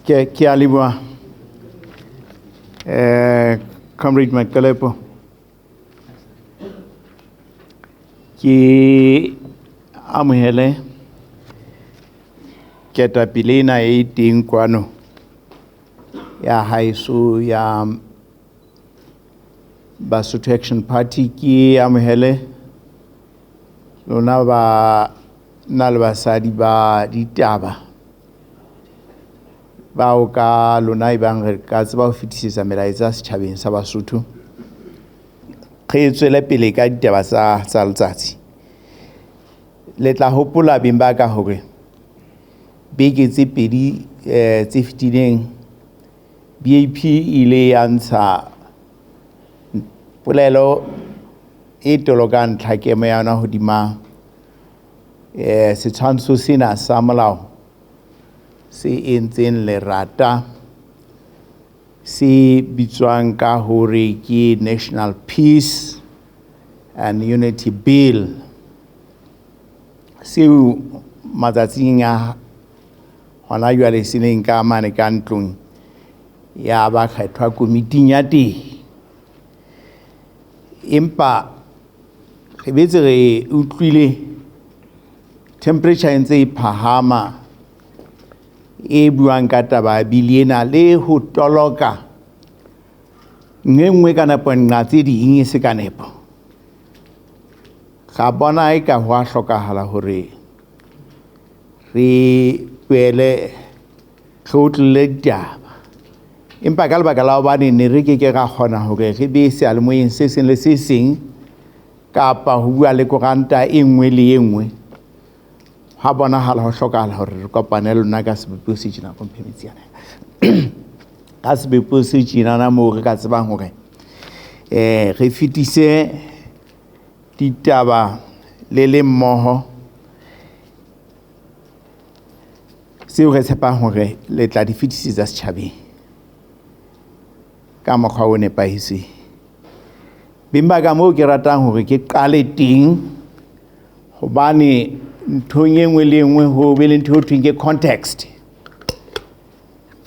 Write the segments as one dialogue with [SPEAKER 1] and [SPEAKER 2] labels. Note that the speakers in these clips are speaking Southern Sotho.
[SPEAKER 1] Ke a leboha, Comrade Maqelepo. Ke amohele ketapele ena e teng kwano ya haeso ya Basotho Action Party. Ke amohele lona ba na le basadi ba ditaba bao ka lona e bang re ka tseba ho fetisetsa melaetsa setjhabeng sa Basotho. Re tswele pele ka ditaba tsa letsatsi. Le tla hopola beng ba ka hore beke tse pedi tse fetileng BAP ile ya ntsha polelo e tolokang ntlhakemo ya yona hodima setshwantsho sena sa molao se entseng lerata se bitswang ka hore ke National Peace and Unity Bill, seo matsatsing a hona jwale se leng ka mane ka ntlong ya bakgethwa komiting ya teng. Empa re betse re utlwile temperature e ntse e phahama e buang ka taba ya bili ena le ho toloka nngwe nngwe ka nepo, nqa tse ding e se ka nepo. Ra bona eka ho a hlokahala hore re boele re otlolle ditaba, empa ka lebaka la hobane ne re ke ke ra kgona hore re be seyalemoyeng se seng le se seng kapa ho bua le koranta e nngwe le e nngwe, ha bonahala ho hlokahala hore re kopane le lona ka sebopeho se tjena, ka sebopeho se tjenana moo re ka tsebang hore re fetise ditaba le le mmoho seo re tshepang hore le tla di fetisetsa setjhabeng ka mokgwa o nepahetseng. Beng ba ka moo ke ratang hore ke qale teng, hobane nthong e nngwe le e nngwe ho be le ntho e ho thweng ke context.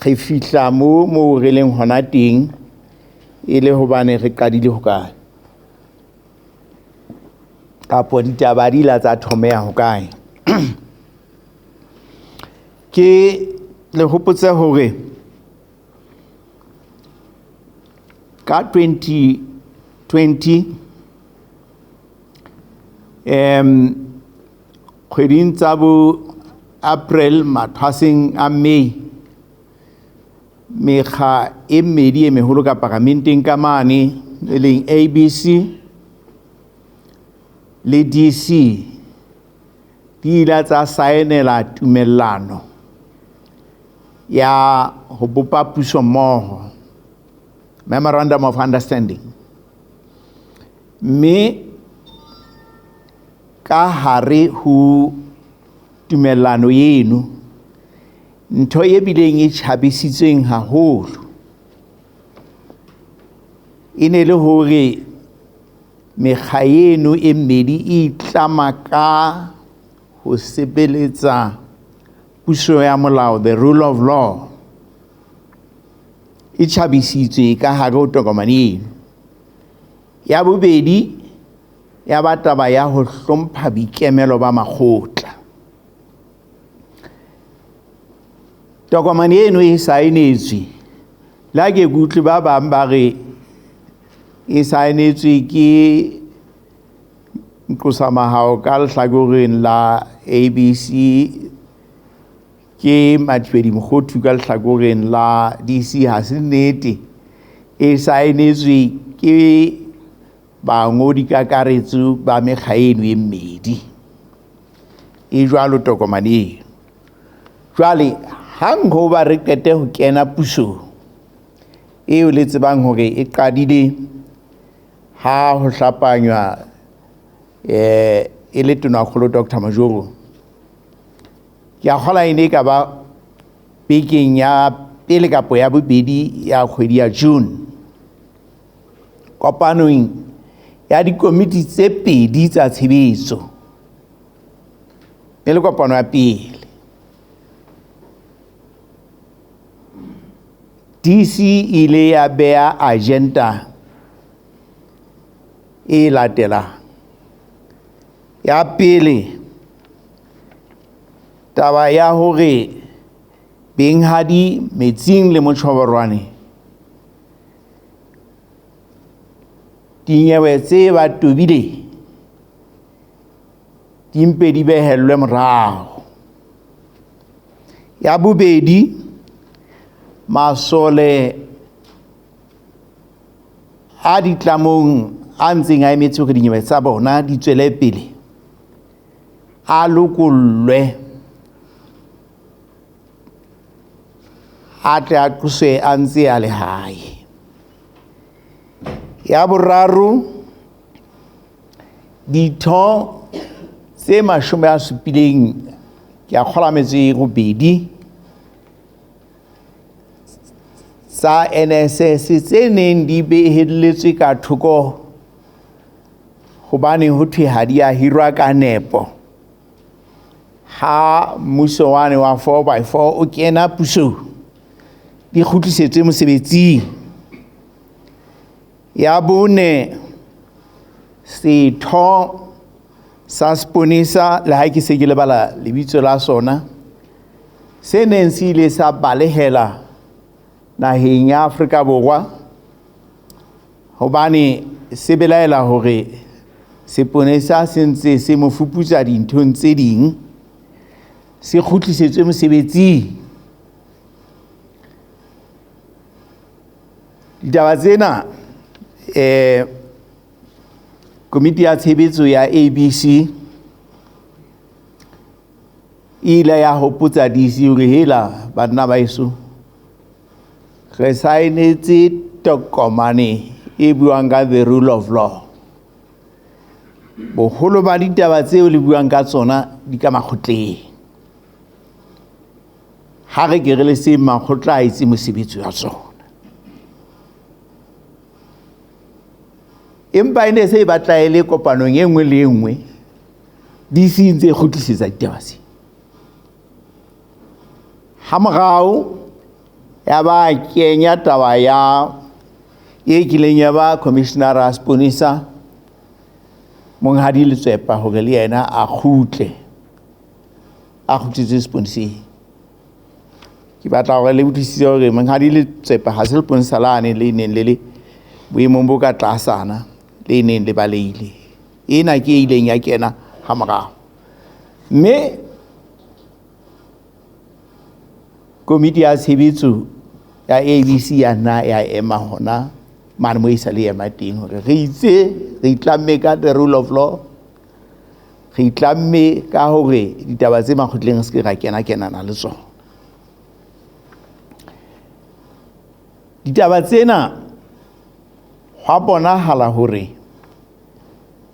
[SPEAKER 1] Re fihla moo re leng hona teng e le hobane re qadile hokae, kapo ditaba di la tsa thomeha hokae. Ke le hopotse hore ka 2020 kgweding tsa bo April mathwaseng a May, mekga e mmedi e meholo ka paramenteng ka mane e leng ABC le DC di ile tsa saenela tumellano ya ho bopa puso mmoho, Memorandum of Understanding. Mme ka hare ho tumellano eno, ntho e bileng e tjhabisitsweng haholo e ne le hore mekga eno e mmedi e itlama ka ho sebeletsa puso ya molao, the rule of law, e tjhabisitswe ka hare ho tokomane eno. Ya bobedi ya ba taba ya ho hlompha boikemelo ba makgotla. Tokomane eno e saenetswe, le ha ke utlwe ba bang ba re e saenetswe ke Nqosa Mahao ka lehlakoreng la ABC, ke Mathibeli Mokhothu ka lehlakoreng la DC. Ha se nnete, e saenetswe ke bangodi kakaretso ba mekga eno e mmedi. E jwalo tokomane eno. Jwale hang ho ba re qete ho kena pusong eo le tsebang hore e qadile ha ho hlapanywa e le Tonakgolo Dr. Majoro, ke a kgola e ne e ka ba bekeng ya pele kapo ya bobedi ya kgwedi ya June, kopanong ya dikomiti tse pedi tsa tshebetso, e le kopano ya pele. DC e ile ya beha agenda e latelang. Ya pele, taba ya hore benghadi Metsing le Motjhoborwane dinyewe tse ba tobile di mpe di behellwe morao. Ya bobedi, masole a ditlamong a ntseng a emetse hore dinyewe tsa bona di tswele pele a lokollwe, a tle a qoswe a ntse a le hae. Ya boraro, ditho tse 70 ke a kgolwa metso e robedi tsa NSS tse neng di behelletswe ka thoko hobane ho thwe ha di a hirwa ka nepo. Ha mmuso wane wa four by four o kena pusong, di kgutlisetswe mosebetsing. Ya bone, setho sa seponesa, le ha ke se ke lebala lebitso la sona, se neng se ile sa balehela naheng ya Afrika Borwa hobane se belaela hore seponesa se ntse se mo fuputsa dinthong tse ding, se kgutlisetswe mosebetsing. Ditaba tsena, komiti ya tshebetso ya ABC e ile ya hopotsa DC hore hela banna ba heso, re saenetse tokomane e buang ka the rule of law. Boholo ba ditaba tseo le buang ka tsona di ka makgotleng. Ha re ke re le seng makgotla a etse mosebetsi wa tsona. Empa e ne se e batla e le kopanong e nngwe le e nngwe, DC e ntse e kgutlisetsa ditaba tse. Ha morao ya ba kenya taba ya e kileng ya ba commissioner ya seponesa Monghadi Letsoepa hore le yena a kgutle, a kgutletse seponeseng. Ke batla hore le utlwisise hore Monghadi Letsoepa ha se leponesa lane le neng le le boemong bo ka tlasana le neng le balehile. Ena ke e ileng ya kena ha morao. Mme komiti ya tshebetso ya ABC ya nna ya ema hona mane mo e sa le ema teng hore re itse re itlamme ka the rule of law, re itlamme ka hore ditaba tse makgotleng re se ke ra kena kenana le tsona. Ditaba tsena hwa bonahala hore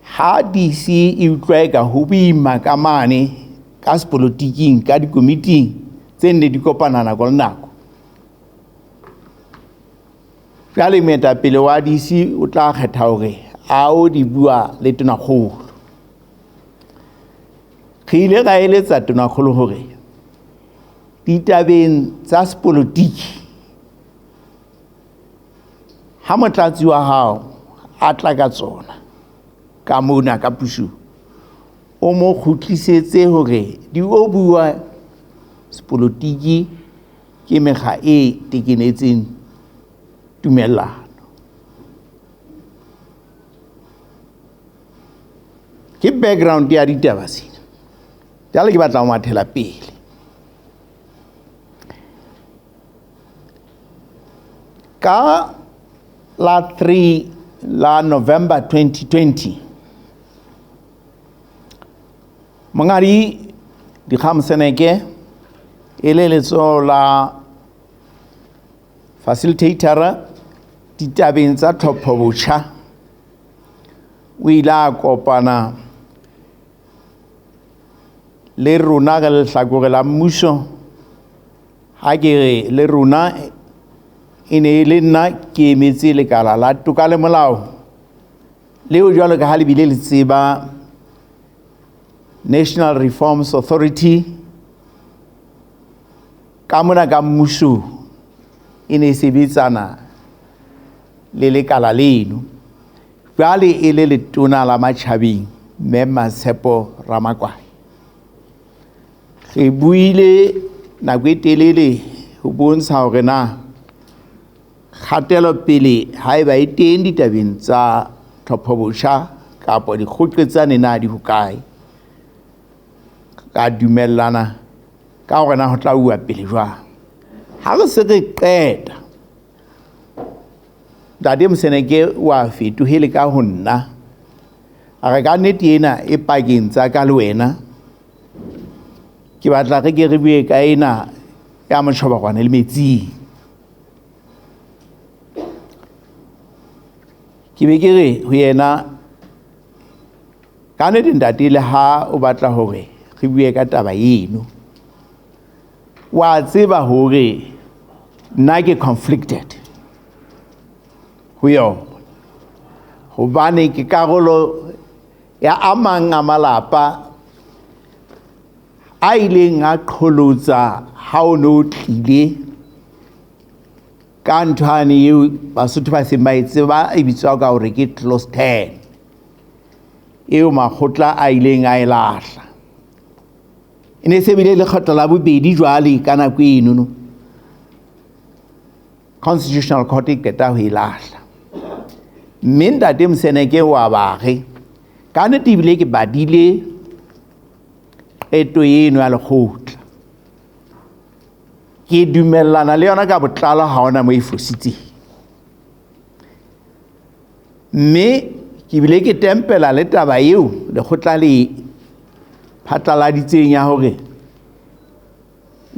[SPEAKER 1] ha DC e utlwa eka ho boima ka mane ka sepolotiking, ka dikomiting tse nne di kopana nako le nako. Jwale moetapele wa DC o tla kgetha hore a o di bua le tonakgolo. Re ile ra eletsa tonakgolo hore ditabeng tsa sepolotiki ha motlatsi wa hao a tla ka tsona ka mona ka pusong, o mo kgutlisetse hore di o bua sepolotiki ke mekga e tekenetseng tumellano. Ke background ya ditaba tsena. Jwale ke batla ho mathela pele. Ka la 3 la November 2020, Monghadi Dikgang Moseneke e le letsoho la facilitator ditabeng tsa tlhopho botjha, o ile a kopana le rona re lehlakore la mmuso. Ha ke re le rona, e ne e le nna ke emetse lekala la toka le molao leo jwalo ka ha le bile le tseba National Reforms Authority ka mona ka mmuso e ne e sebetsana le lekala leno. Jwale e le letona la matjhabeng Mme Matshepo Ramakwai. Re buile nako e telele ho bontsha hore na kgatelopele haeba e teng ditabeng tsa tlhophobotjha kapa dikgoqetsane na di hokae. Ka dumellana ka hore na ho tla uwa pele jwang. Ha re se re qeta, Ntate Moseneke wa fetohele ka ho nna. A re ka nnete ena e pakeng tsa ka le wena. Ke batla re ke re bue ka ena ya motjhobakwane le metsing. Ke be ke re ho yena, ka nnete ntate le ha o batla hore re bue ka taba eno, wa tseba hore nna ke conflicted ho yona, hobane ke karolo ya a mang a malapa a ileng a qholotsa ha o no tlile ka nthwane eo Basotho ba seng ba e tseba e bitswa ka hore ke clause 10 eo makgotla a ileng a e lahla. E ne se bile lekgetlo la bobedi jwale ka nako eno no. Constitutional Court e qeta ho e lahla. Mme Ntate Moseneke wa ba re, ka nnete ebile ke badile qeto eno ya lekgotla. Ke dumellana le yona ka botlalo, ha hona moo e fositseng. Mme ke bile ke tempela le taba eo lekgotla le phatlaladitseng ya hore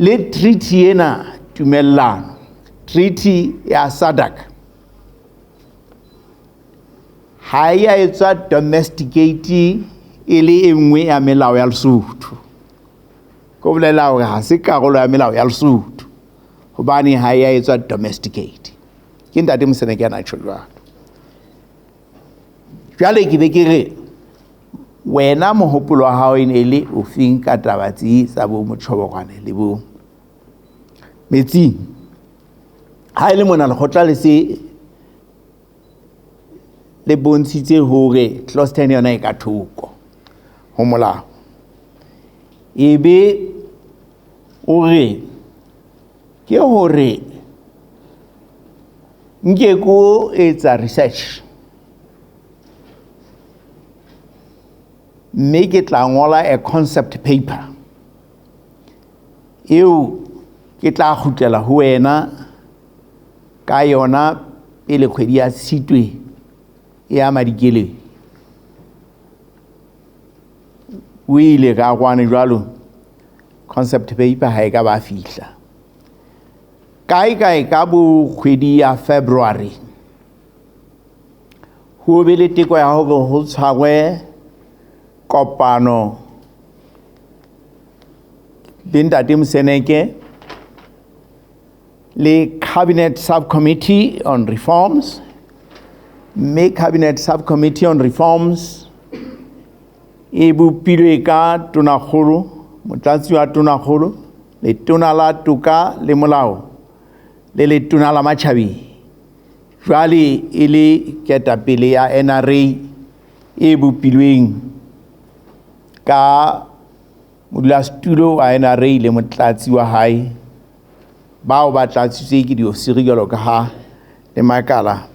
[SPEAKER 1] le treaty ena tumellano, treaty ya SADC ha e a etswa domesticate e le e nngwe ya melao ya Lesotho. Ko bolela hore ha se karolo ya melao ya Lesotho hobane ha e a etswa domesticate. Ke Ntate Moseneke a na tjho jwalo. Jwale ke be ke re wena mohopolo wa hao e ne le ofeng ka taba tse tsa bo motjhobokwane le bo metsing? Ha e le mona lekgotla le se le bontshitse hore clause 10 yona e ka thoko ho molao. Ebe o re ke hore nke ko etsa research mme ke tla ngola a concept paper eo ke tla kgutlela ho wena ka yona pele kgwedi ya Tshitwe ya Madikeleng. O ile ka kwane jwalo, concept paper ha e ka ba fihla. Kae kae ka bo kgwedi ya February ho be le teko ya hore ho tshwarwe kopano le Ntate Moseneke le Cabinet Subcommittee on Reforms, mme Cabinet Subcommittee on Reforms e bopilwe ka tonakgolo, motlatsi wa tonakgolo, letona la toka le molao le letona la matjhabeng. Jwale e le ketapele ya NRA e bopilweng ka modulasetulo wa NRA le motlatsi wa hae, bao ba tlatsitswe ke diofisiri jwalo ka ha le makala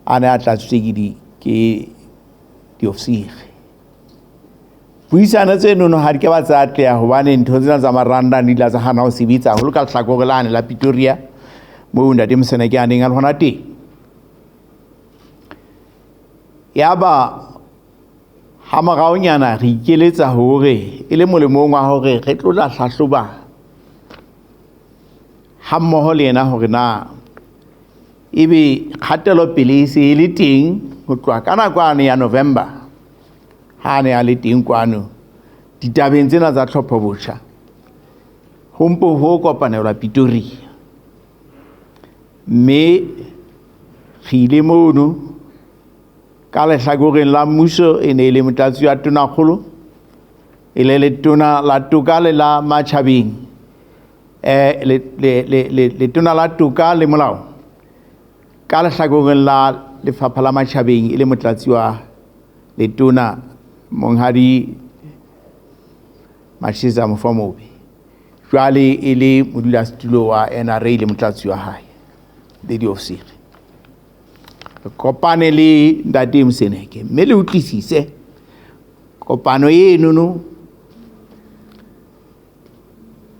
[SPEAKER 1] a ne a tlatsitswe ke diofisiri. Puisano tse nono ha di ke ba tsa atleha hobane ntho tsena tsa maranda di la tsa hana ho sebetsa haholo ka lehlakore lane la Pretoria moo Ntate Moseneke a neng a le hona teng. Yaba ha moraonyana re ikeletsa hore e le molemong wa hore re tlo tla hlahloba ha mmoho le yena hore na ebe kgatelopele e se e le teng ho tloha ka nako yane ya November ha ne a le teng kwano ditabeng tsena tsa tlhopho botjha, ho mpo ho kopanelwa Pretoria. Mme re ile mono ka lehlakoreng la mmuso e ne e le motlatsi wa tonakgolo, e le letona la toka le la matjhabeng, Letona la Toka le Molao ka lehlakoreng la Lefapha la Matjhabeng e le motlatsi wa letona Monghadi Mashisa Mofamobe, jwale e le modulasetulo wa NRA le motlatsi wa hae Lady of Siri. Re kopane le Ntate Moseneke mme le utlwisise kopano enono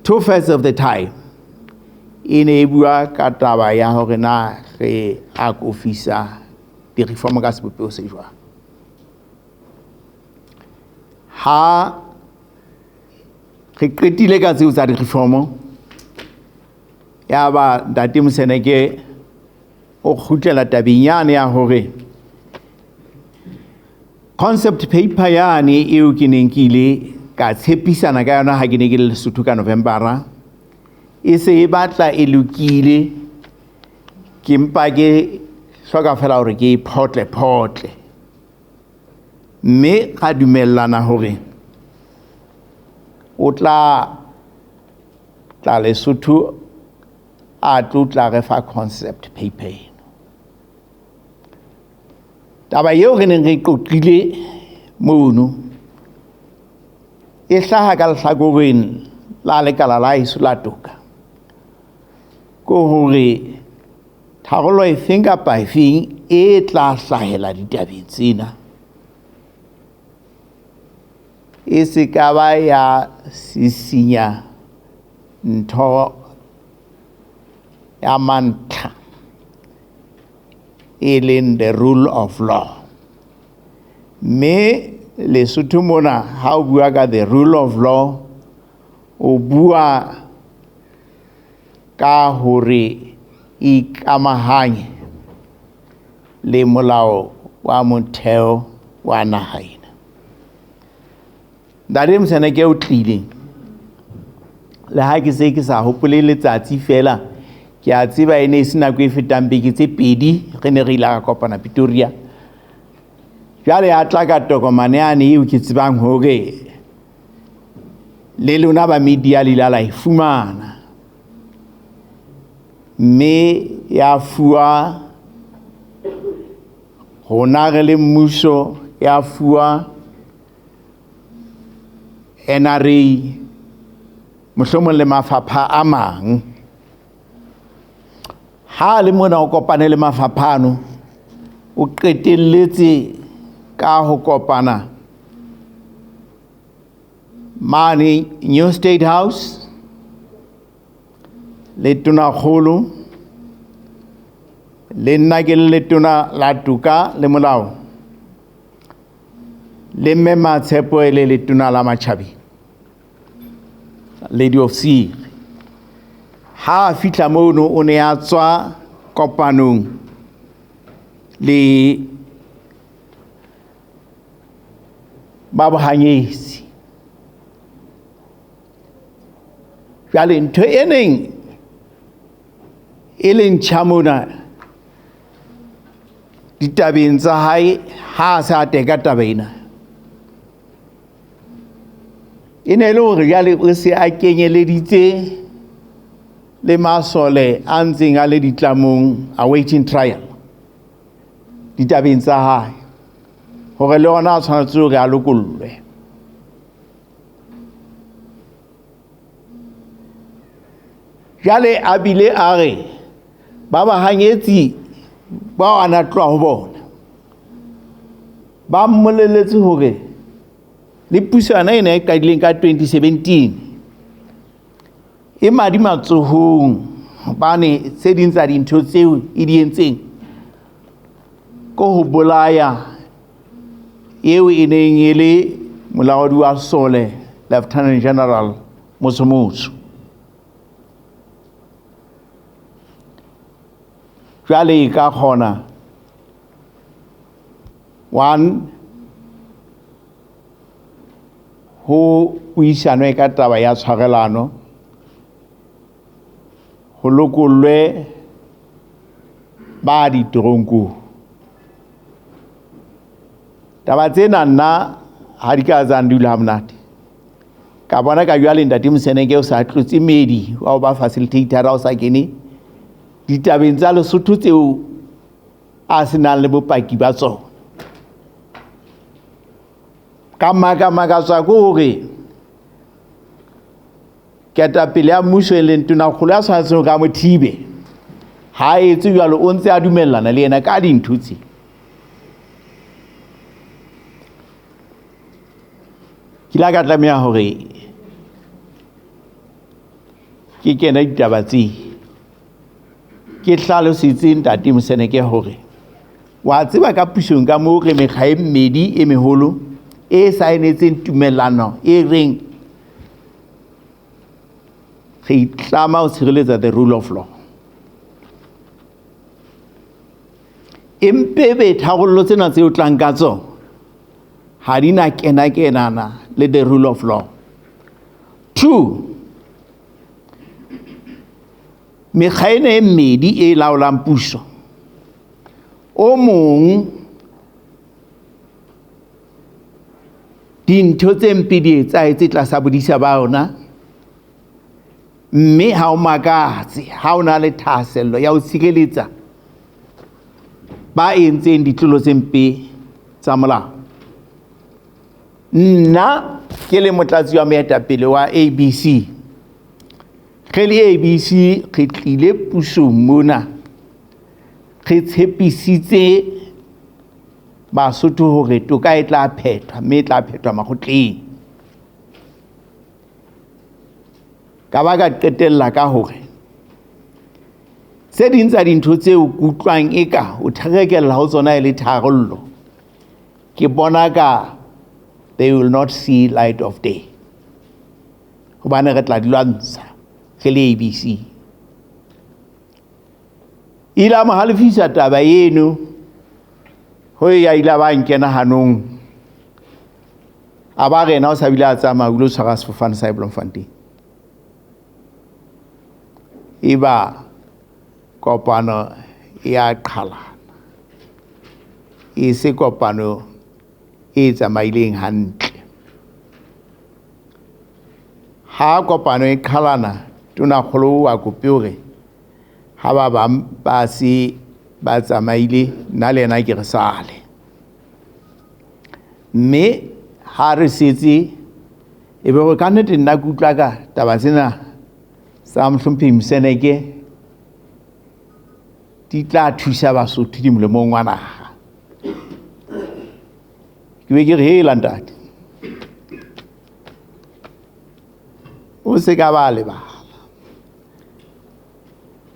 [SPEAKER 1] 2/3 of the time e ne e bua ka taba ya hore na re akofisa di-reform ka sebopeho se jwang. Ha re qetile ka tseo tsa di-reform, ya ba Ntate Moseneke o kgutlela tabeng yane ya hore concept paper yane eo ke neng ke ile ka tshepisana ka yona ha ke ne ke le Lesotho ka Novembera e se e batla e lokile, ke mpa ke hloka fela hore ke e photle photle. Mme ra dumellana hore o tla tla Lesotho a tlo tla re fa concept paper eno. Taba eo re neng re qoqile mono e hlaha ka lehlakoreng la lekala la heso la toka, ke hore tharollo efeng kapa efeng e tla hlahela ditabeng tsena e se ka ba ya sisinya ntho ya mantlha e leng the rule of law. Mme Lesotho mona ha o bua ka the rule of law, o bua ka hore ikamahanye le molao wa motheo wa naha ena. Ntate Moseneke o tlile, le ha ke se ke sa hopole letsatsi fela, ke a tseba e ne e se nako e fetang beke tse pedi re ne re ile ra kopana Pretoria. Jwale a tla ka tokomane yane eo ke tsebang hore le lona ba media le ile la e fumana, mme ya fuwa rona re le mmuso, ya fuwa NRA mohlomong le mafapha a mang. Ha le mona o kopane le mafapha ano, o qetelletse ka ho kopana mane New State House le Tonakgolo, le nna ke le letona la Toka le Molao, le mme Matshepo e le letona la Matjhabeng, Lady of Siri. Ha a fihla mono o ne a tswa kopanong le ba bohanyetsi. Jwale ntho e neng e le ntjha mona ditabeng tsa hae ha a se a teka taba ena, e ne e le hore jwale o se a kenyeleditse le masole a ntseng a le ditlamong awaiting trial ditabeng tsa hae, hore le ona a tshwanetse hore a lokollwe. Jwale a bile a re ba bahanyetsi bao a na tloha ho bona ba mmoleletse hore le puso yona ena e qadileng ka 2017 e madi matsohong, hobane tse ding tsa dintho tseo e di entseng ke ho bolaya eo e neng e le molaodi wa sole Lieutenant General Motsomotso. Jwale e ka kgona one ho buisanwe ka taba ya tshwarelano, ho lokollwe ba ditoronkong. Taba tsena nna ha di ka tsa ndula ha monate. Ka bona ka jwale Ntate Moseneke o sa tlotse meedi wa ho ba facilitator, o sa kene ditabeng tsa Lesotho tseo a se nang le bopaki ba tsona. Ka maka-makatswa ke hore ketapele ya mmuso e leng tonakgolo ya tshwanetseng ho ka mo thibe, ha a etse jwalo, o ntse a dumellana le yena ka dintho tse. Ke ile ka tlameha hore ke kene ditaba tse, ke hlalosetse Ntate Moseneke hore wa tseba ka pusong ka moo re mekga e mmedi e meholo e saenetseng tumellano e reng re itlama ho tshireletsa the rule of law. Empe be tharollo tsena tseo tlang ka tsona ha di na kena-kenana le the rule of law. 2, mekga ena e mmedi e laolang puso, o mong dintho tse mpe di etsahetse tlasa bodisa ba ona, mme ha o makatse ha o na le thahasello ya ho tshireletsa ba entseng ditlolo tse mpe tsa molao. Nna ke le motlatsi wa moetapele wa ABC, re le ABC re tlile pusong mona, re tshepisitse Basotho hore toka e tla phethwa, mme e tla phethwa makgotleng. Ka ba ka qetella ka hore tse ding tsa dintho tseo ke utlwang eka o therekella ho tsona e le tharollo, ke bona ka they will not see light of day, hobane re tla di lwantsha re le ABC. Ile a mo halefisa taba eno, ho ya ile ba nkena hanong, a ba rena o sa bile a tsamaya o ile tshwara sefofane sa Bloemfontein. Eba kopano ya qhalana, e se kopano e tsamaileng hantle. Ha kopano e qhalana, tonakgolo wa kope hore ha ba bang ba se ba tsamaile, nna le yena ke re sale. Mme ha re setse e be hore ka nnete nna ke utlwa ka taba tsena tsa mohlomphehi Moseneke di tla thusa Basotho di molemong wa naha. Ke be ke re, hela ntate, o se ka ba lebala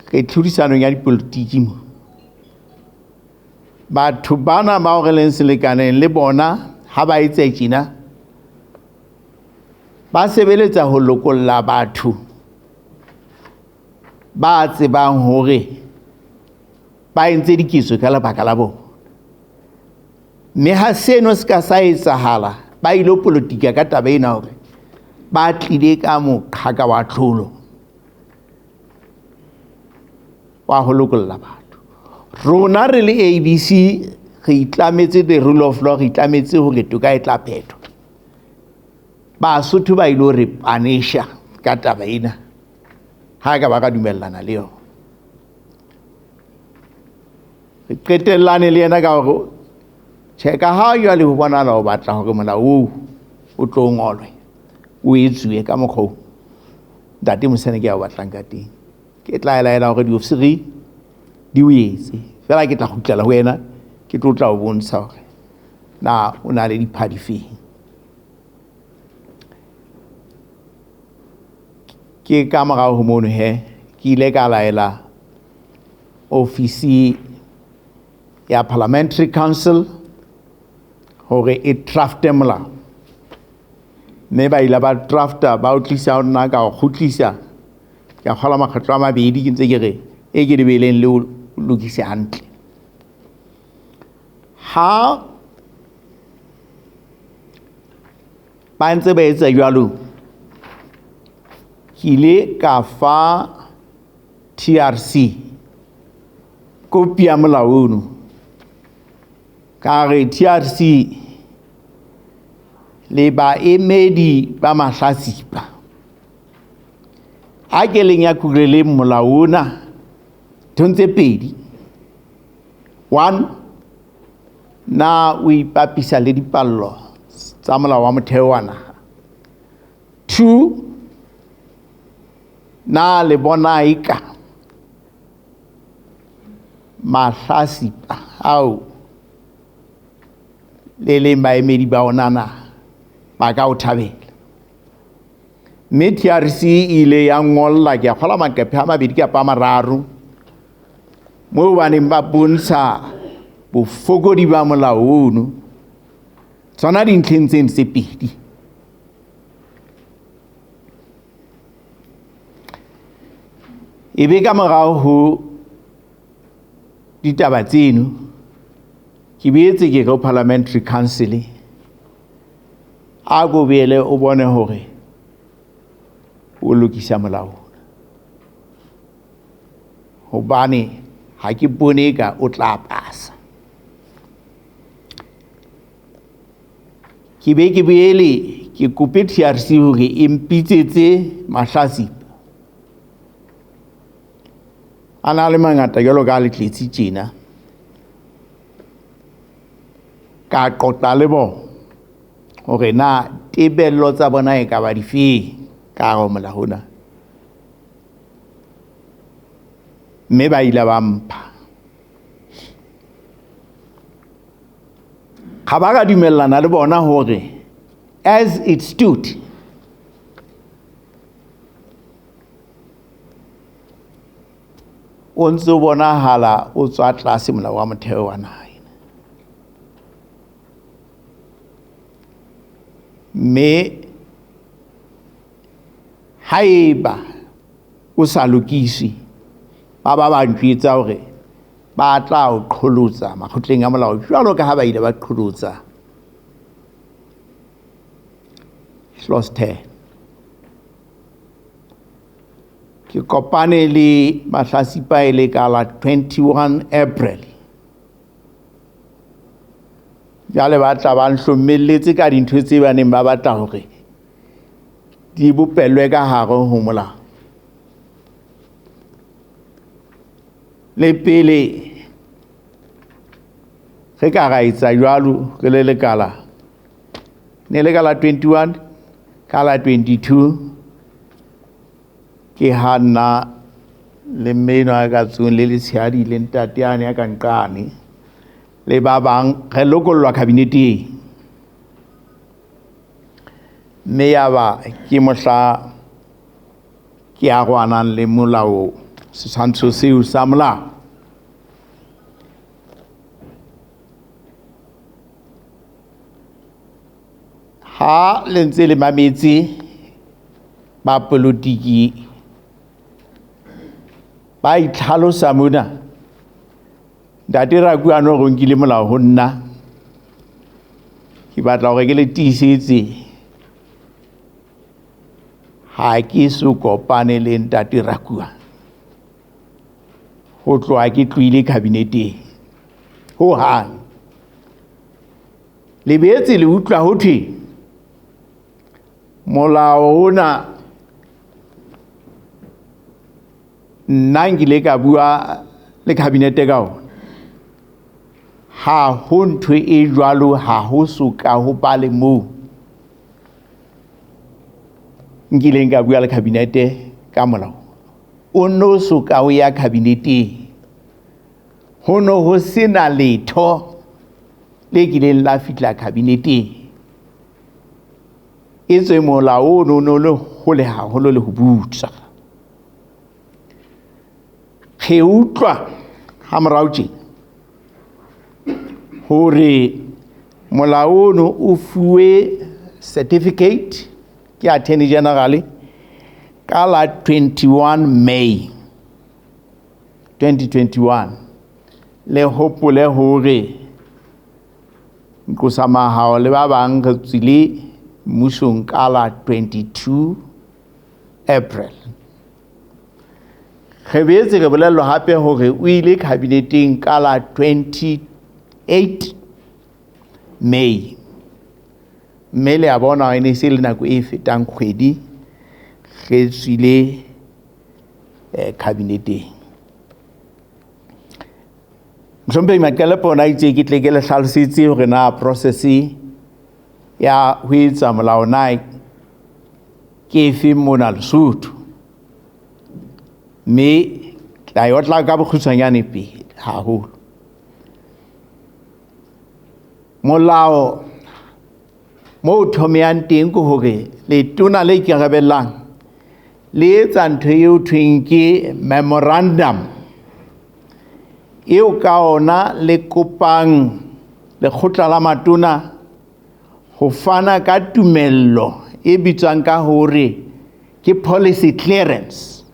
[SPEAKER 1] re tlhodisanong ya dipolotiki mo. Batho bana bao re leng selekaneng le bona ha ba etse tjena, ba sebeletsa ho lokolla batho ba tsebang hore ba entse diketso ka lebaka la bona. Mme ha seno se ka sa etsahala, ba ilo politika ka taba ena hore ba tlile ka moqhaka wa tlholo wa ho lokolla batho. Rona re le ABC re itlametse the rule of law, re itlametse hore toka e tla phethwa. Basotho ba ilo re panisha ka taba ena ha ka ba ka dumellana le yona. Re qetellane le yena ka hore tjhe, ka ha jwale ho bonahala o batla hore molao oo o tlo ngolwe, o etsuwe ka mokgwa oo Ntate Moseneke a o batlang ka teng. Ke tla laela hore diofisiri di o etse. Feela ke tla kgutlela ho wena, ke tlo tla o bontsha hore na o na le diphadi feng. Ke ka morao ho mono he, ke ile ka laela ofisi ya Parliamentary Council hore e drafte molao. Mme ba ile ba drafta, ba o tlisa ho nna, ka o kgutlisa. Ke a kgola makgetlo a mabedi ke ntse ke re e ke lebeleng le o lokise hantle. Ha ba ntse ba etsa jwalo, ke ile ka fa TRC kopi ya molao ono. Ka re TRC Le baemedi ba mahlatsipa a ke leng ya kureleng molao ona nthong tse pedi. One, na o ipapisa le dipallo tsa molao wa motheo wa naha? Two, na le bona eka mahlatsipa ao le leng baemedi ba ona na ba ka o thabela? Mme TRC e ile ya ngolla, ke a kgolwa maqephe a mabedi kapa a mararo, moo ba neng ba bontsha bofokodi ba molao ono tsona dintlheng tseno tse pedi. E be ka morao ho ditaba tseno, ke boetse ke re ho Parliamentary Council, a ko boele o bone hore o lokisa molao ona, hobane ha ke bone ka o tla pasa. Ke be ke boele ke kope TRC hore e mpitsetse mahlatsipa a na le mangata jwalo ka le tletse tjena, ka qoqa le bona hore na tebello tsa bona e ka ba difeng ka hare ho molao ona, mme ba ile ba mpha. Ga ba ka dumellana le bona hore as it stood o ntse o bonahala o tswa tlase molao wa motheo wa naha ena, mme haeba o sa lokiswe, ba ba ba ntjwetsa hore ba tla o qholotsa makgotleng a molao jwalo ka ha ba ile ba qholotsa Clause 10. Ke kopane le mahlatsipa e le ka la 21 April. Jwale ba tla ba nhlommelletse ka dintho tse ba neng ba batla hore di bopellwe ka hare ho molao. Le pele re ka ra etsa jwalo re le lekala, ne le ka la 21, ka la 22 ke ha nna le mme enwa a ka tsong le letshehadi le ntate ane a ka nqane le ba bang re lokollwa kabineteng. Mme ya ba ke mohla ke arohanang le molao, setshwantsho seo sa molao. Ha le ntse le mametse ba politiki ba itlhalosa mona, ntate Rakuano o nkile molao ho nna, ke batla hore ke le tiisetse ha ke so kopane le ntate Rakuano ho tloha ke tlohile kabineteng ho hang. Le boetse le utlwa ho thwe molao ona nna nkile ka bua le kabinete ka ona. Ha ho ntho e jwalo, ha ho so ka ho ba le moo nkileng ka bua le kabinete ka molao. O no so ka o ya kabineteng, ho no ho sena letho le kileng la fihla kabineteng. Etswe molao ono no le hole haholo le ho butswa. Re utlwa ha morao tje hore molao ono o fuwe certificate ke Attorney General ka la 21 May 2021. Le hopole hore Nqosa Mahao le ba bang re tswile mmusong ka la 22 April. Re boetse re bolellwa hape hore o ile kabineteng ka la 28 May. Mme le a bona e ne se le nako e fetang kgwedi re tswile kabineteng. Mohlomphehi Maqelepo ona itse ke tle ke le hlalosetse hore na process ya ho etsa molao na ke efe mona Lesotho. Mme tla e otla ka bokgutshwanyane pele haholo. Molao mo o thomeyang teng ke hore letona le ikarabellang le etsa ntho eo thweng ke memorandum eo ka ona le kopang lekgotla la matona ho fana ka tumello e bitswang ka hore ke policy clearance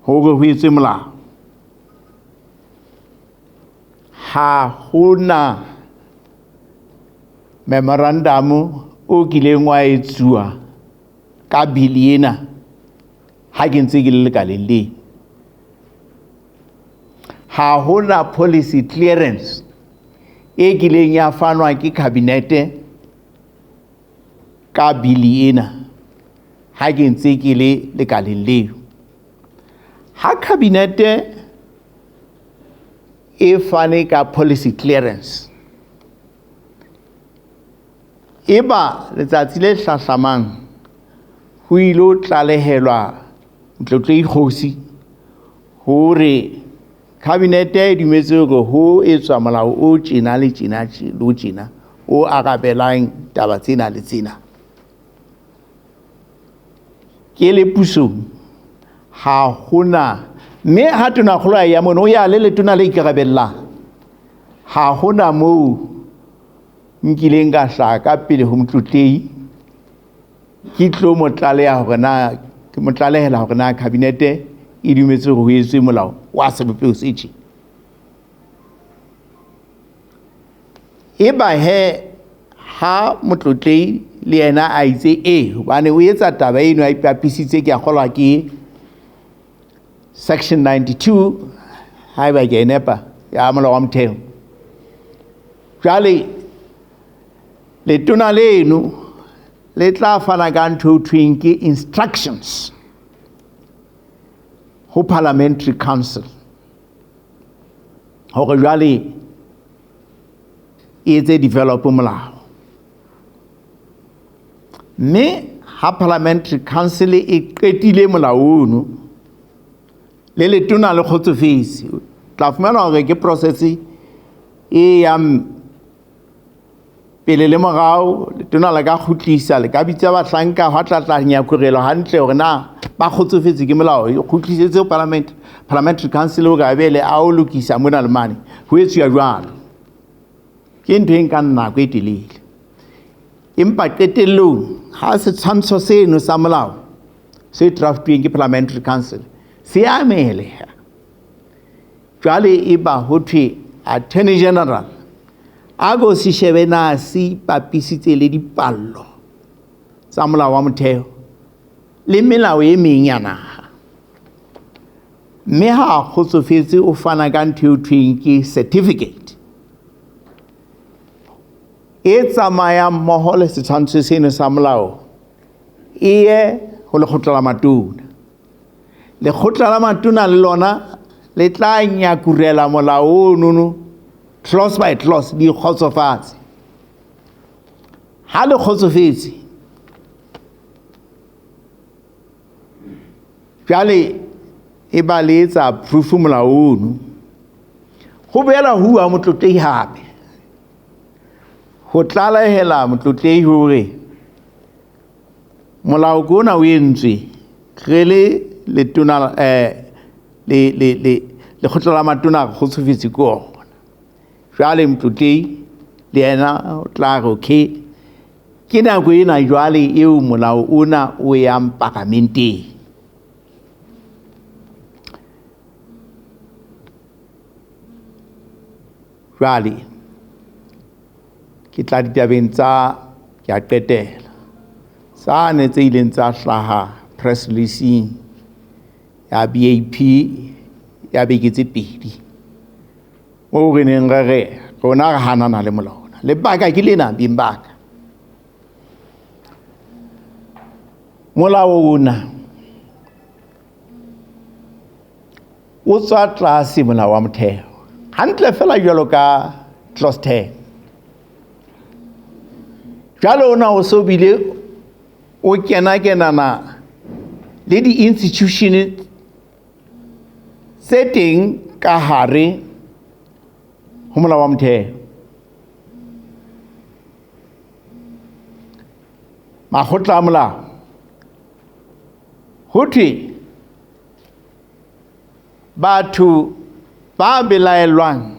[SPEAKER 1] hore ho etswe molao. Ha hona memorandum o kileng wa etsuwa ka bill ena ha ke ntse ke le lekaleng le. Ha hona policy clearance e kileng ya fanwa ke cabinet ka bill ena ha ke ntse ke le lekaleng leo. Ha cabinet e fane ka policy clearance, eba letsatsi le hlahlamang ho ilo tlalehelwa Motlotlehi Kgosi hore cabinet e dumetse hore ho etswa molao o tjena le tjena le tjena o arabelang taba tsena le tsena. Ke le pusong ha hona, mme ha tonakgolo a ya mono o ya le letona le ikarabellang, ha hona moo nkileng ka hlaha ka pele ho Motlotlehi ke tlo mo tlaleha hore na, ke mo tlalehela hore na cabinet e dumetse hore ho etswe molao wa sebopeho se tje. Eba he ha Motlotlehi le yena a itse e, hobane o etsa taba eno a ipapisitse, ke a kgolwa ke section 92 haeba ke e nepa ya molao wa motheo. Jwale letona leno le tla fana ka ntho e thweng ke instructions ho Parliamentary Council hore jwale e etse develop molao. Mme ha Parliamentary Council e qetile molao ono le letona le kgotsofetse, tla fumana hore ke process e yang pele le morao. Letona le ka kgutlisa, le ka bitsa bahlanka hwa tla tla nyakurelwa hantle hore na ba kgotsofetse ke molao, e kgutlisetse ho Parliamentary Council hore a be le a o lokisa mona le mane. Ho etsuwa jwalo. Ke ntho e nkang nako e telele. Empa qetellong ha setshwantsho seno sa molao se draftuweng ke Parliamentary Council se amoheleha, jwale e ba ho thwe Attorney General a ko se shebe na se ipapisitse le dipallo tsa molao wa motheo le melao e meng ya naha. Mme ha a kgotsofetse o fana ka ntho eo thweng ke certificate e tsamayang mmoho le setshwantsho seno sa molao e ye ho lekgotla la matona. Lekgotla la matona le lona le tla nyakurela molao ono clause by clause di kgotsofatse. Ha le kgotsofetse, jwale e ba le etsa approve molao ono. Ho boela ho bua Motlotlehi hape ho tlalehela Motlotlehi hore molao ke ona o entswe re le letona, le lekgotla la matona re kgotsofetse ke ona. Jwale Motlotlehi le yena o tla re okay, ke nako ena jwale eo molao ona o yang paramenteng. Jwale ke tla ditabeng tsa, ke a qetela, tsane tse ileng tsa hlaha press release ya BAP ya beke tse pedi, moo re neng re re rona re hanana le molao ona. Lebaka ke lena, beng ba ka. Molao ona o tswa tlase molao wa motheo hantle fela jwalo ka clause 10. Jwale ona o so bile o kena-kenana le di-institution tse teng ka hare ho molao wa motheo. Makgotla a molao ho thwe batho ba belaellwang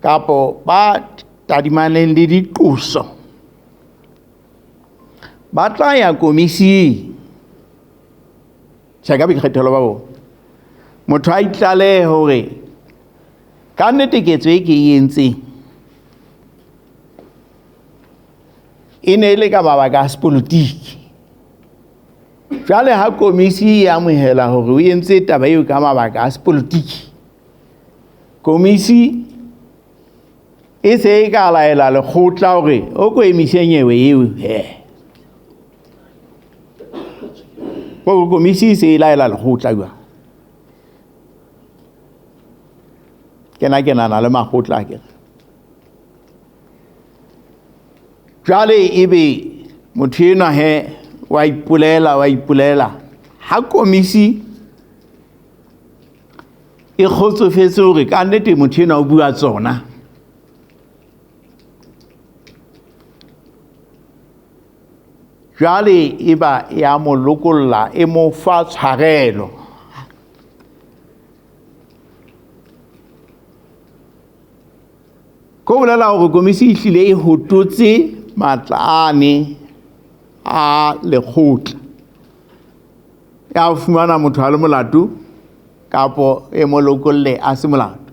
[SPEAKER 1] kapo ba tadimaneng le diqoso ba tla ya komising. Tjhe, ka boikgethelo ba bona motho a itlalehe hore ka nnete ketso e ke e entseng e ne e le ka mabaka a sepolotiki. Jwale ha komisi e amohela hore o entse taba eo ka mabaka a sepolotiki, komisi e se e ka laela lekgotla hore o ko emise nyewe eo he. Ko komisi e se e laela lekgotla jwang. Kena kenana le makgotla akere. Jwale ebe motho enwa he wa ipolela, wa ipolela. Ha komisi e kgotsofetse hore ka nnete motho enwa o bua tsona, jwale e ba ya mo lokolla, e mo fa tshwarelo. Ko bolela hore komisi e hlile e hototse matla ane a lekgotla ya fumana motho a le molato kapo e mo lokolle a se molato.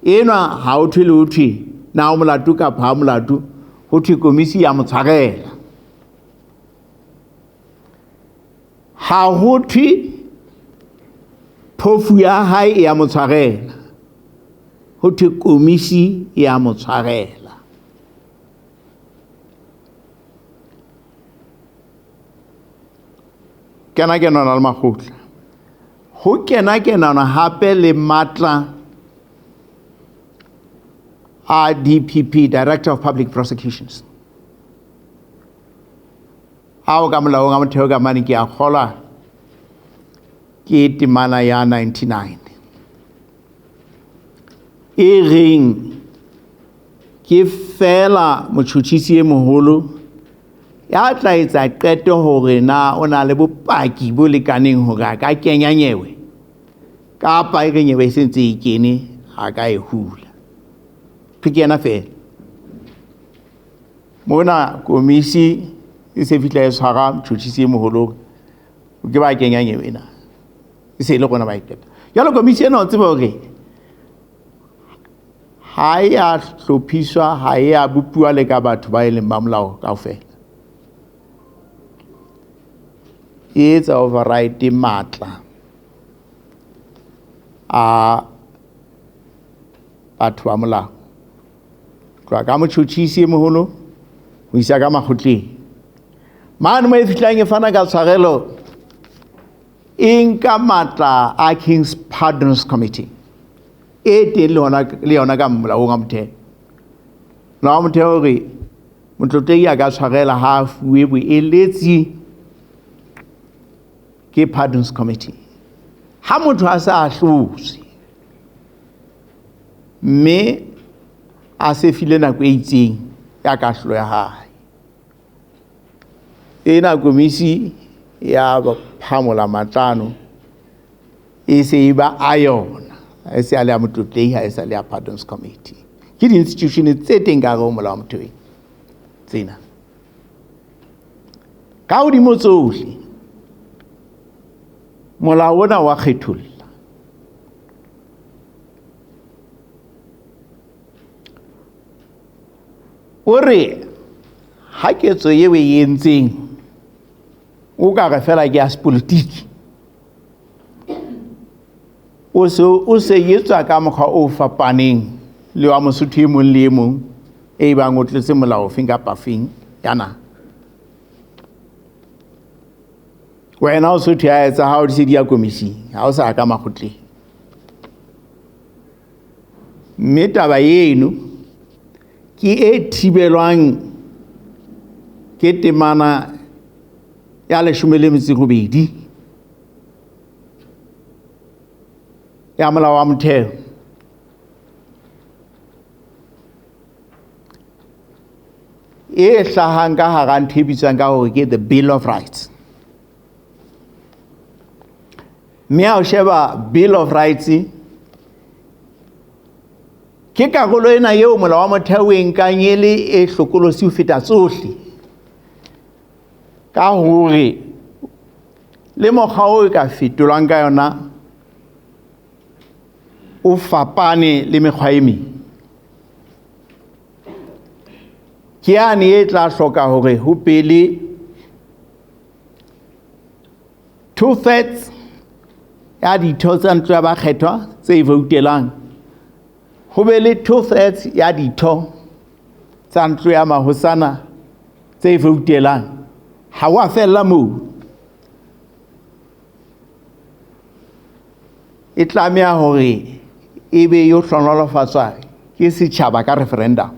[SPEAKER 1] Enwa ha o thwe le ho thwe na o molato kapa ha o molato, ho thwe komisi ya mo tshwarela. Ha ho thwe phofu ya hae e ya mo tshwarela, ho thwe komisi e ya mo tshwarela. Kena kenana le makgotla, ho kena kenana hape le matla a DPP, Director of Public Prosecutions, ao ka molaong a motheo ka mane ke a kgolwa ke temana ya 99 e reng ke fela motjhutjhisi e moholo ya tla etsa qeto hore na o na le bopaki bo lekaneng hore a ka kenya nyewe kapa e re nyewe e sentse e kene a ka e hula. Ke yena fela. Mona komisi e se fihla e tshwara motjhutjhisi e moholo ke ba kenya nyewe ena, e se e le rona ba e qeta. Jwale komisi ena o tseba hore ha e a hlophiswa, ha e a bopuwa le ka batho ba e leng ba molao kaofela. E etsa override matla a batho ba molao. Tloha ka motjhutjhisi e moholo ho isa ka makgotleng. Mane mo e fihlang e fana ka tshwarelo, e nka matla a King's Pardons Committee e teng le yona ka molaong wa motheo. Molao wa motheo hore motlotlehi a ka tshwarela ha a fuwe boeletsi ke Pardons Committee. Ha motho a sa ahlotse mme a se file nako e itseng ya kahlolo ya hae, ena komisi ya phamola matlano e se e ba a yona, e se a le ya motlotlehi, ha e sa le ya Pardons Committee. Ke di-institution tse teng ka hare ho molao wa motheo tsena. Ka hodimo tsohle, molao ona wa kgetholla. O re ha ketso eo e entseng o ka re fela ke ya sepolotiki, o se etswa ka mokgwa o fapaneng le wa Mosotho e mong le e mong e bang o tletse molao ofeng kapa feng ya naha. Wena o sotho ya etsa ha o di se di ya komishing, ha o sa ka makgotleng. Mme taba eno ke e thibelwang ke temana ya 18 ya molao wa motheo. E hlahang ka hara ntho e bitswang ka hore ke the Bill of Rights. Mme ha o sheba Bill of Rights, ke karolo ena eo molao wa motheo o e nkang e le e hlokolosi ho feta tsohle, ka hore le mokgwa o e ka fetolwang ka yona o fapane le mekgwa e meng. Ke yane e tla hloka hore ho pele 2/3 ya ditho tsa ntlo ya bakgethwa tse e voutelang, ho be le 2/3 ya ditho tsa ntlo ya mahosana tse e voutelang. Ha wa fella moo, e tlameha hore e be yo hlonolofatswa ke setjhaba ka referendum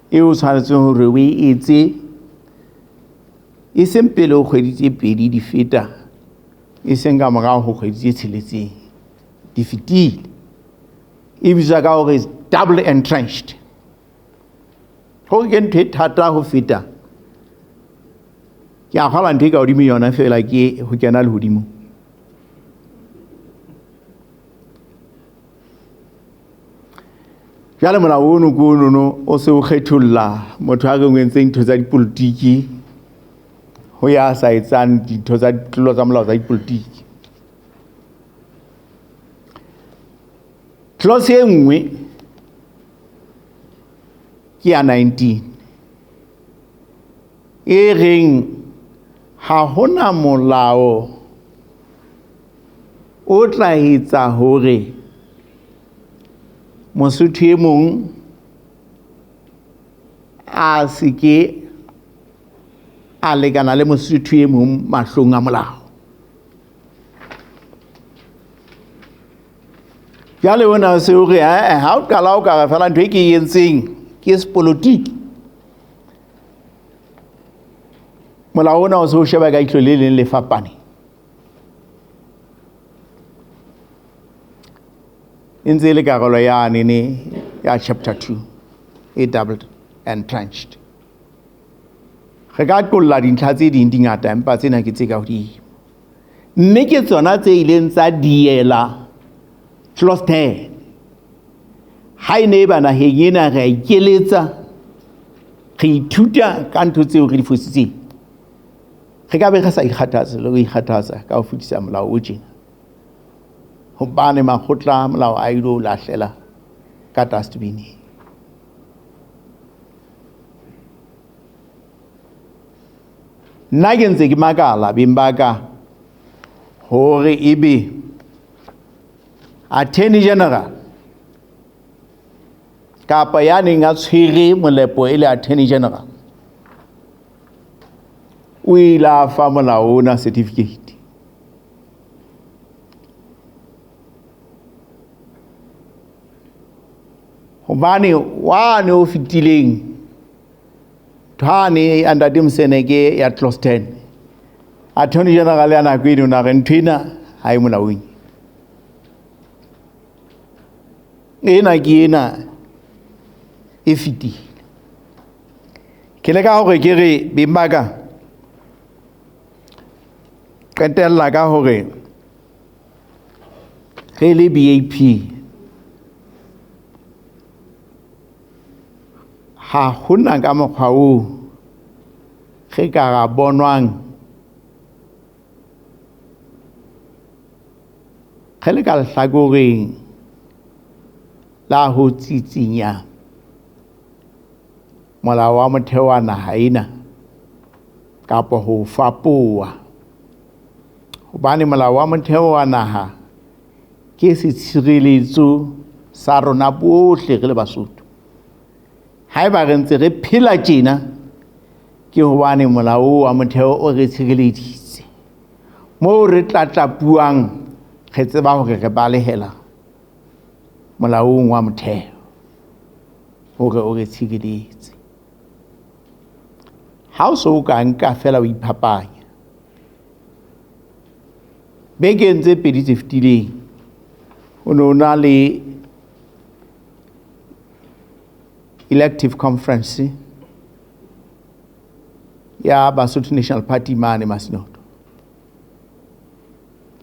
[SPEAKER 1] e o tshwanetseng hore o e etse e seng pele ho kgwedi tse 2 di feta, e seng ka morao ho kgwedi tse 6 di fetile. E bitswa ka hore double entrenched. Hore ke ntho e thata ho feta. Ke a kgolwa ntho e ka hodimo yona fela ke ho kena lehodimo. Jwale molao ono ke onono o se o kgetholla motho a reng o entse ntho tsa dipolotiki ho ya sa etsang dintho tsa ditlolo tsa molao tsa dipolotiki. Clause e nngwe ke ya 19 e reng ha hona molao o tla etsa hore Mosotho e mong a se ke a lekana le Mosotho e mong mahlong a molao. Jwale ona se o re, ha o qala o ka re fela ntho e ke e entseng ke sepolotiki. Molao ona o se o sheba ka ihlo le leng le fapane. E ntse e le karolo ya nene ya chapter 2 e doubled entrenched. Re ka qolla dintlha tse ding di ngata, empa tsena ke tse ka hodimo. Mme ke tsona tse ileng tsa diela clause 10. Ha e ne e ba naheng ena re a ikeletsa, re ithuta ka ntho tseo re di fositseng, re ka be re sa ikgathatse le ho ikgathatsa ka ho fetisa molao o tjena, hobane makgotla a molao a ilo lahlela ka dustbin-eng. Nna ke ntse ke makala beng ba ka hore ebe Attorney General kapa ya neng a tshwere molepo e le Attorney General o ile a fa molao ona certificate. Hobane wane o fetileng thwane ya Ntate Moseneke ya clause 10, Attorney General ya nako eno na re ntho ena ha e molaong. Ena ke ena e fetile. Ke leka hore ke re beng ba ka qetella ka hore re le BAP ha hona ka mokgwa oo re ka ra bonwang re le ka lehlakoreng la ho tsitsinya molao wa motheo wa naha ena kapa ho fapoha, hobane molao wa motheo wa naha ke setshireletso sa rona bohle re le Basotho. Haeba re ntse re phela tjena ke hobane molao wa motheo o re tshireleditse. Moo re tlatlapuwang re tseba hore re balehela molaong wa motheo hore o re tshireletse. Ha o so o ka nka fela o iphapanya. Bekeng tse pedi tse fetileng o ne o na le elective conference ya Basotho National Party mane Masinoto.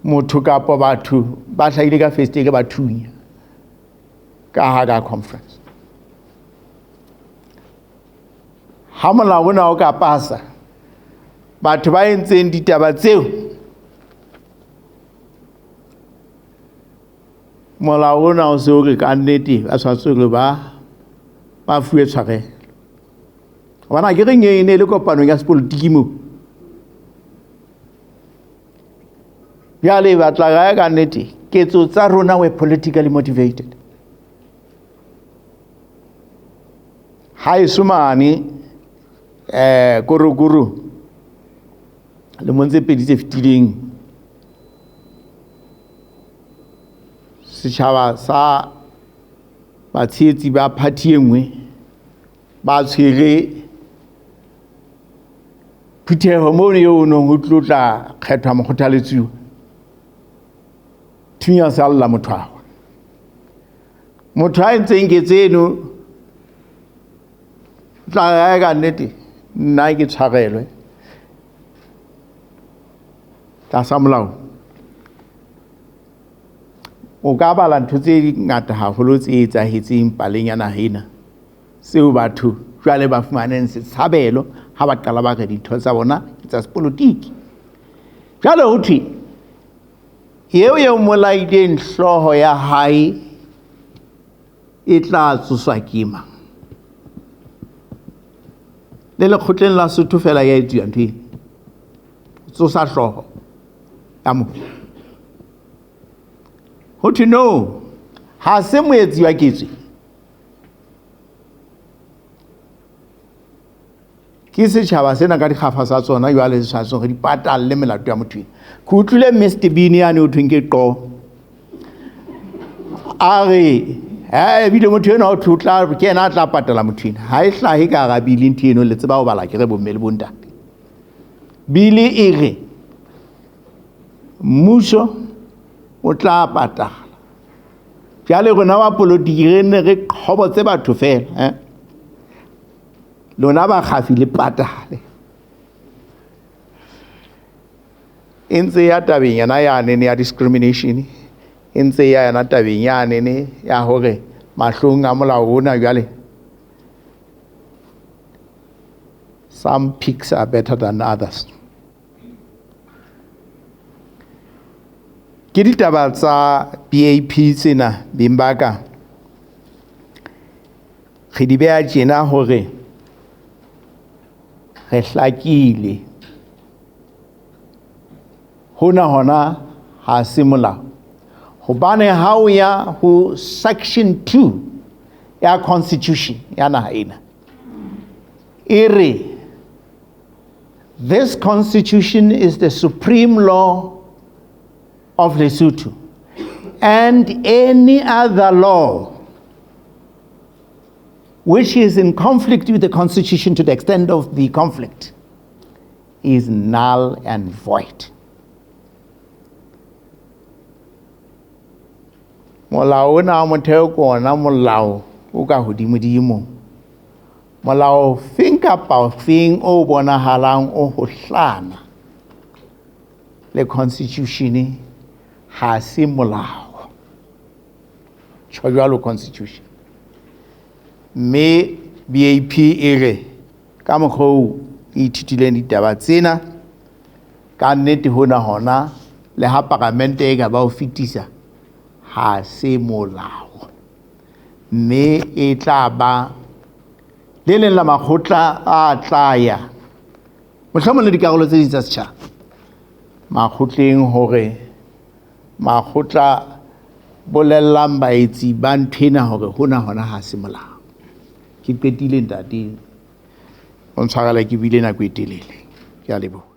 [SPEAKER 1] Motho kapa batho ba hlahile ka festere ba thunya ka hara conference. Ha molao ona o ka pasa, batho ba entseng ditaba tseo, molao ona o se o re ka nnete ba tshwanetse hore ba fuwe tshwarelo. Hobane ha ke re e ne e le kopanong ya sepolotiki moo. Jwale batla kae ka nnete, ketso tsa rona were politically motivated. Haeso mane Korokoro lemong tse pedi tse fetileng, setjhaba sa batshehetsi ba party e nngwe ba tshwere phutheho mono eo nong ho tlo tla kgethwa mokgothaletsuwa. Thunya sa lla motho awa. Motho a entseng ketso eno tla ya ka nnete nna ke tshwarelwe tlasa molao. O ka bala ntho tse ngata haholo tse etsahetseng paleng ya naha ena, seo batho jwale ba fumaneng setshabelo ha ba qala ba re dintho tsa bona ke tsa sepolotiki. Jwale ho thwe eo eo molaileng hlooho ya hae e tla tsoswa ke mang? Le lekgotleng la Sotho fela ya etsuwa ntho eno, tsosa hlooho ya motho. Ho thwe no, ha se moetsi wa ketso, ke setjhaba sena ka dikgafa tsa tsona jwale se tshwanetse hore di patalle melato ya motho ena. Ke utlwile Mr Bean yane ho thweng ke qo, a re ebile motho enwa ho thwe o tla, ke yena a tla patala motho ena. Ha e hlahe ka hara bili ntho eno, le tseba ho bala ke re bomme le bontate. Bili e re mmuso o tla patala. Jwale rona wa polotiki re ne re qhobotse batho fela, Lona ba kgafi le patale. E ntse ya tabeng yena ya nene ya discrimination, e ntse ya yona tabeng ya nene ya hore mahlong a molao ona jwale some pigs are better than others. Ke ditaba tsa BAP tsena beng ba ka. Re di beha tjena hore re hlakile. Hona hona ha se molao. Hobane ha o ya ho section 2 ya constitution ya naha ena, e re this constitution is the supreme law of Lesotho and any other law which is in conflict with the constitution to the extent of the conflict is null and void. Molao ona wa motheo ke ona molao o ka hodimodimo. Molao feng kapa feng o bonahalang o hohlana le constitution ha se molao. Tjho jwalo constitution. Mme BAP e re ka mokgwa oo e ithutileng ditaba tsena ka nnete hona hona le ha paramente e ka ba o fetisa ha se molao. Mme e tla ba le leng la makgotla a tla ya mohlomong le dikarolo tse ding tsa setjhaba makgotleng hore makgotla bolellang baetsi ba nthwena hore hona hona ha se molao. Ke qetile ntate, o ntshwarele ke buile nako e telele. Ke a leboha.